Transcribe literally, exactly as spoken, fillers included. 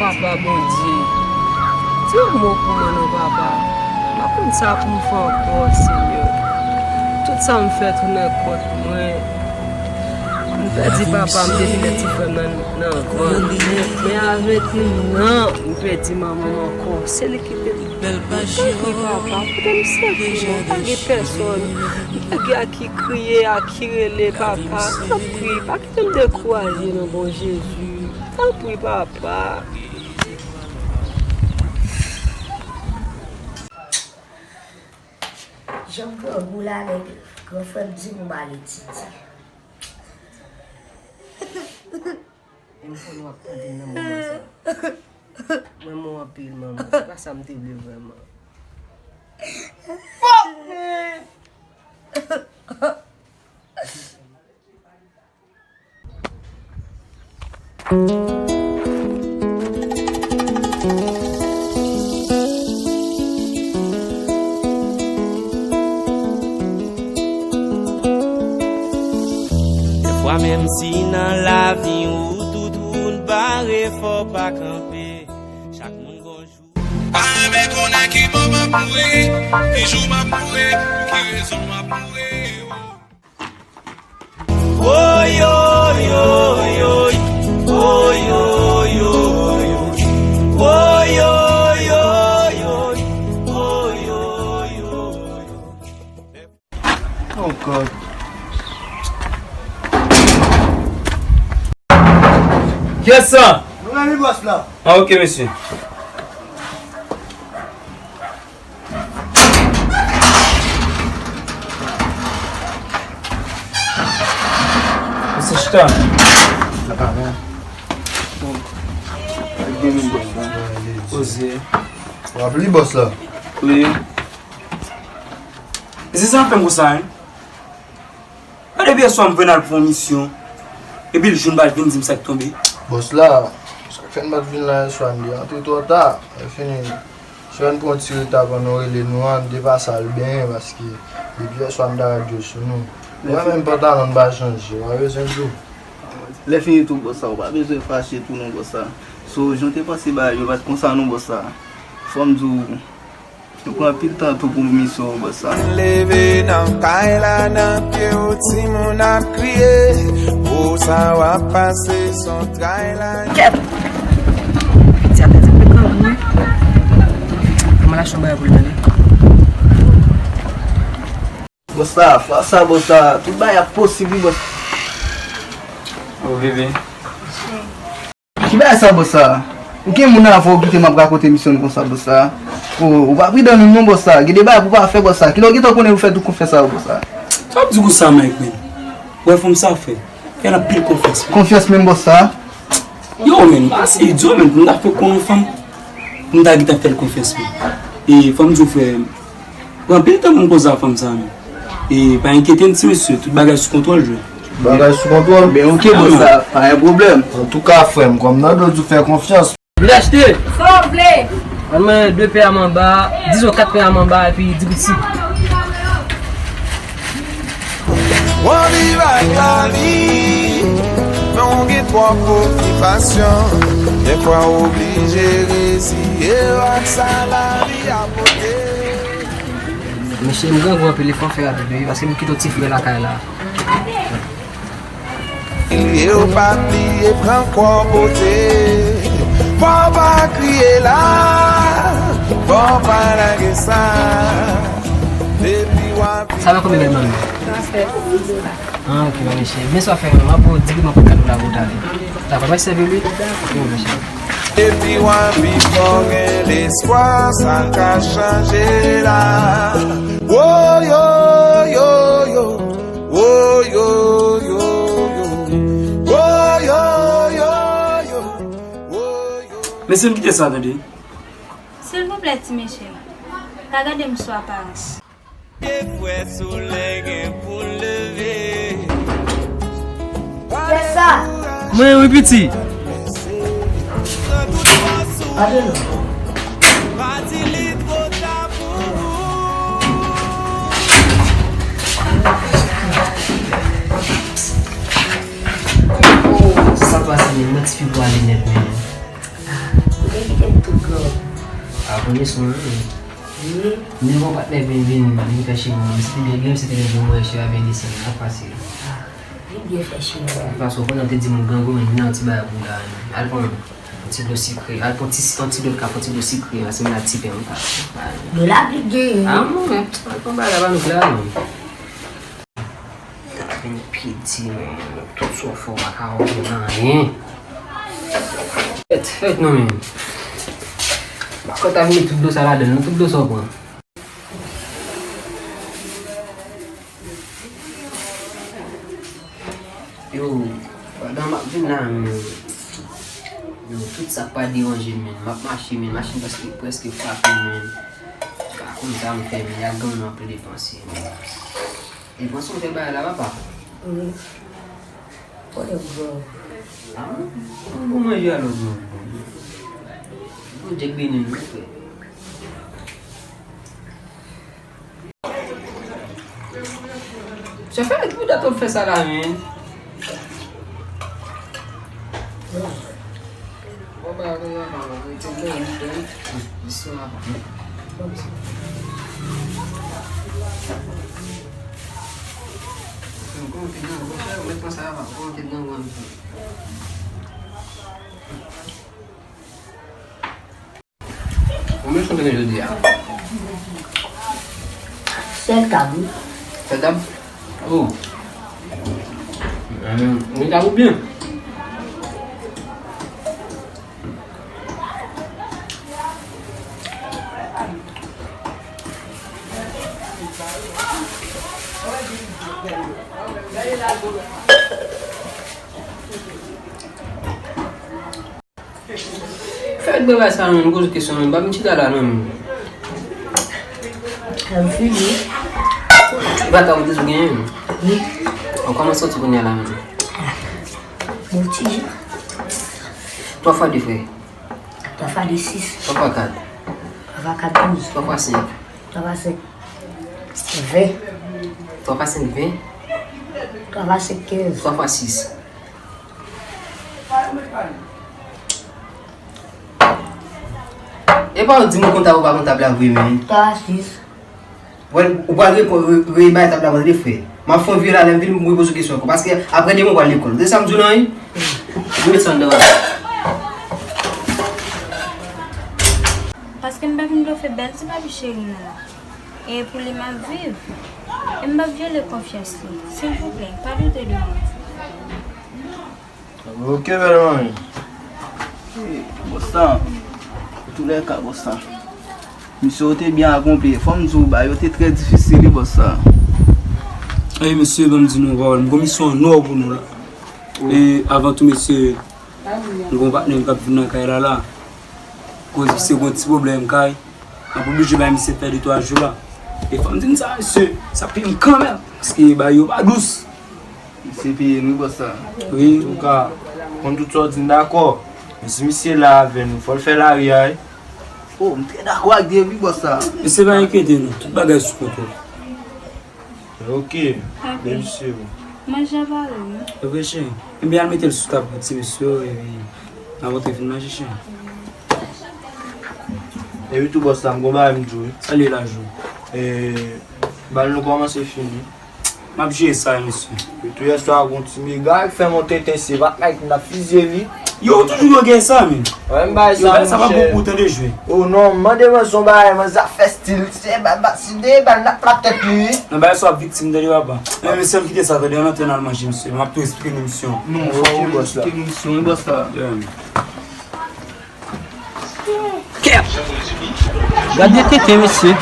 Papa Bondye, di yon mo pou mwen non, papa. M pa konn sa pou m fè ankò, Senyè. Tout sa m fè tounen kont mwen. M pèdi papa m depi lè ti frè m nan, nan vant. Men, men avèk nou, non, m pèdi manman m ankò. Se li ki te m. Tanpri, papa, kite m sèvi w. M pa gen pèsòn. M pa gen a ki kriye, a ki rele, papa. Tanpri, pa kite m dekouraje non, bon Jezi. Tanpri, papa. Jan m grangou la, nèg, gran frè m di m al etidye. E m konnen w ap tande m nan moman sa. M renmen w anpil, manman. Se pa sa m te vle vrèman. Fuck, man! Dèfwa menm si nan lavi ou tout moun bare, fò w pa kanpe. Chak moun gon jou. Pa renmen konnen ki bò m ap mouri, ki jou m ap mouri, pou ki rezon m ap mouri. Woyoyoyoy, woyoyoyoy, woyoyoyoy, woyoyoyoy. Oh God. Kiyès sa? Nou menm wi, bòs la. Ah, ok, mesye. Mesye, chita. Apa, men. Poze. W ap li, bòs la? Wi. Mesye, sa fè m konsa, hein? A, depi yèswa m vin al pou yon misyon, epi l jou m pa t vin di m sa k tonbe. Bòs la, sa k fè n pa t vin la yèswa, n te antre twò ta. Lè fini, swa n pran ti reta pandan w rele nou an, n te pase al benyen, paske depi yèswa m ta radyo sou nou. Mwen menm, pantalon m pa chanje, w pa bezwen di w. Lè fini tou, bòs la, ou pa bezwen fache tou non, bòs la. So, jan w te panse bagay yo pa t konsa non, bòs la. Fò m di w, nou pran anpil tan tou pou misyon an, bòs la. Leve nan kay la, nan pye w, timoun ap kriye. Pou sa w ap pase, se yon tray la. Kèt! Ti a pèdi pli kan wi. Kòman l achte yon bagay pou l tande? Bòs la, fwa sa, bòs la, tout bagay ap posib wi, bòs. Oh, bebe. Ki bagay sa, bòs la? Ou gen moun avè w kite m ap rakonte misyon n konsa, bòs la? O, ou pa pridan menm non, bòs la. Gen de bagay pou w pa fè, bòs la. Kilè w gentan konnen pou fè tout konfyans sa yo, bòs la? Sa w ap di konsa, Mike, menm? Ou wè fanm sa fè? Fè l anpil konfyans, menm. Konfyans menm, bòs la? Yo, menm, m pa se idyo, menm. Pou m ta fè konnen fanm, pou m ta gentan fè l konfyans, menm. E fò m di w, frè, pran anpil tan pou m koze ak fanm sa a, menm. E pa enkyete n, ti mesye, tout bagay sou kontwòl, jwenn. Tout bagay sou kontwòl? Ben, ok, bòs la, pa gen pwoblèm. Antouka, frè m, kòm nan do di w fè konfyans. Vle achte? Sa w vle? Ban mwen de pè a manba, dizon kat pè a manba, epi di piti. W anvi viv lavi, men w gen twòp okipasyon. Dèfwa w oblije reziye w ak sa lavi a pote. Mesye, m grangou anpil, fò m fè rapid wi, paske m kite yon ti frè lakay la. Yo pa bliye pran kò pote. Fò w pa kriye la, fò w pa lage sa. Depi w ap... Sa va konbyen mèt, manmi? Sa fè dis dola. Ah, ok, pa mesye. Men sa w ap fè, manmi, m ap ba w di pèman pou kado la pou w ta ale. Dakò, mèsi anpil wi. Dakò. Yo, mesye. Epi w ap viv, fò w gen lespwa, sa ka chanje la. Wo, yo, yo, yo. Wo, yo, yo, yo. Wo, yo, yo, yo. Wo, yo. Mesye, m kite sa, tande. Silvouplè, ti mesye, pa gade m sou aparans. Frè, solèy gen pou l leve. Kiyès sa? Mwen wi, piti. Pran tout fòs ou. Pa di li twò ta pou ou. Oh, sa pase, men mwen ti fi pou ale nèt, men. Li kite m tout gròg. A, konnen son an, wi. Wi. Men bon, patnè vin, vin, vin fè cheve mwen. Se te byen, se te byen pou mwen, cheve a byen desann, ap pase. A, li byen fè cheve a. Paske w konnen, w te di m ou grangou, men vin nan ti bagay pou la, al pran yon ti dlo sikre, al pran ti, yon ti dlo ka, pran ti dlo sikre, a, se m la ti pen, ou ka. Dlo la byen genyen. A, mwen, al pran bagay la, pa nou la, non. Vin piti, men, tout sa w fè, w pa ka wè anyen. Fèt, fèt, non, men. Kòman ta vin tout dlo sa ladan l, non, tout dlo sa w pran. Yo, pandan m ap vin la, men, yo, tout sa k pa deranje m, men, m ap mache, men, machin prèske, prèske frape m, men. Pa konn sa m fè, men, y ap ban m anpil depanse, men. Depanse w fè bagay la, papa? Wi. Kote w gròg? A, mwen bon manje alò, non. Bondye k beni nou, frè. Chofè, ki bout dat w ap fè sa la, men? Bon, ba, nou nan, nou te gen yon pen, li sou la. Mwen konn te gen yon pen, mwen panse a, mwen konn te gen yon pen. Konbyen chante gen jodi a? Sèl tab, wi. Sèl tab? Oh. Mwen tab ou byen? Fè bagay sa non, nou poze kesyon non, pa vin chita la non. Sa m fini. E pa ta ou te sou genyen? Wi. An kòman soti kounye a la menm? Bon ti jan. Twa fwa de frè. Twa fwa de sis. Twa fwa kat. Twa fwa kat douz. Twa fwa senk. Twa fwa senk ven. Twa fwa senk ven. Twa fwa senk kenz. Twa fwa sis. E pa w di m ou kontab ou pa kontab la vre, men. Twa fwa sis. Wè, ou pral repo-, re-, re-, bay tab la mande frè. M ap fè yon vye la, lè m vini, m repoze w kesyon ankò. Paske apre demen, ou pral lekòl. Ou te sa m di w lan, wi? Ou met sa anndan la. Paske m pa vin blofe bèl ti papi cheri nou an. E pou li m ap viv. E m p ap vyole konfyans li. Silvouplè, pa doute de mwen. Ok, bèl manmi. Bòs la, antoulèka, bòs la. Misyon yo te byen akonpli. Fò m di w, bagay yo te trè difisil, wi, bòs la. Ey, mesye, ban m di nou yon pawòl. M gon misyon an nò pou nou la. E avan tou, mesye, m gon patnè m k ap vin nan kay la, la. Koz misye gon ti pwoblèm kay. M ap oblije bay misye fè de twa jou la. E fò m di n sa, mesye, sa peye m kanmenm. Paske bagay yo pa dous. Misye peye n wi, bòs la. Wi. Antouka, konn tout sa w di n dakò. Men si misye la avè nou, fò l fè lari a, wi. O, m trè dakò ak de wi, bòs la. Mesye, pa enkyete nou. Tout bagay sou kontwòl. Ok. Ok. Bèl mesye, wi. Manje a pare, wi. E vre, cheri. Ebyen, al mete l sou tab pou ti mesye yo, epi n a montre vin manje, cheri. Epi tou, bòs la, m gon bagay m di w, wi. Sa l ye la, Jou? E, bal nou kòmanse fini. M ap jere sa, mesye. Epi tou, yèswa, gon ti mega k fè m yon tenten, se pa kay m t ap fizye li. Yo, toujou yo gen sa, men. Wè, m bay sa, monchè. Yo, bay sa pa bon pou w tande, Jou. O non, m mande mwen se yon bagay, mwen zafè stil, se ba, ba, si de bal, n ap plat tèt li, wi. Nan bagay sa w ap viktim, tande, papa. Men, mesye, m kite sa, tande, ann antre n al manje, mesye. M ap tou esplike nou misyon. Non, fò w esplike nou misyon, wi, bòs la. Yeah. Kèt! Gade tenten, mesye.